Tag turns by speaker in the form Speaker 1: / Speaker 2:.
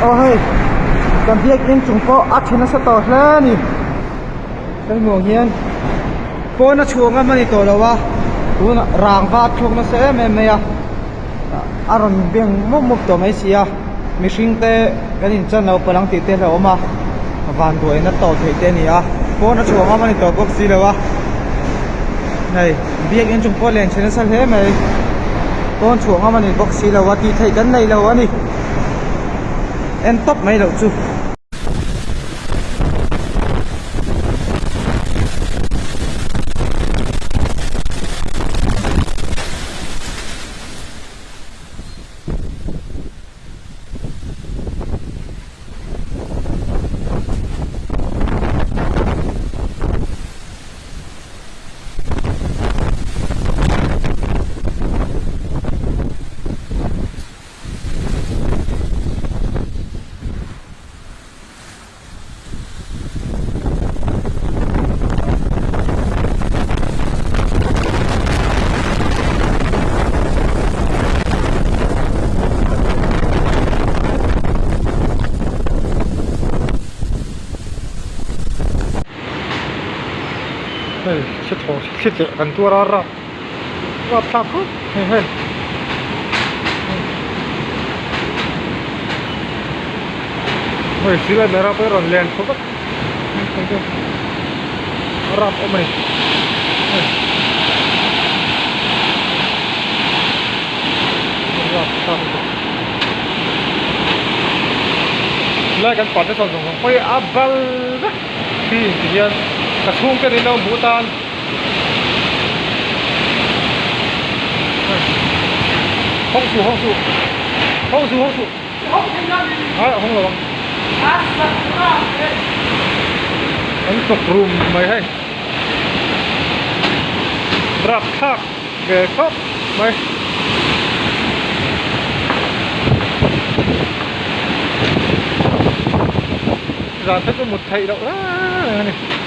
Speaker 1: Aw hei kan biakin chung pawh a tha nasa tawh hle a ni hemi hmuh ang hian pawn a chhuah ngam a ni tawh lo a tunah rangva a thlawk nasa em em mai a a rawn beng mup mup tawh mai si a mihring te kan in chan lo palh ang tih te a hlauhawm a vanduaina tawh theih te a ni a pawn a chhuah ngam a ni tawh bawk si lo a hei biakin chung pawh len chhe nasa hle mai pawn chhuah ngam a ni bawk si lo a tih theih kan nei lo a ni. En tawp mai loh chu.
Speaker 2: Hei thli thaw thli tleh kan tuar a rap rap thlak khawp mai hei. Hei silai mai rap a rawn len chho vek a rap awm a ni hei rap thlak lutuk lai kan pate sawn zawng zawng pawh hi a bal vek thin ti hian ka chhungte nen lo hmuh tan. Hawng suh hawng suh hawng suh hawng suh ai a hawng lo ang an hnawk rum mai hei rapthlak ve khawp mai. Zan te chu mut theih loh reng reng a ni.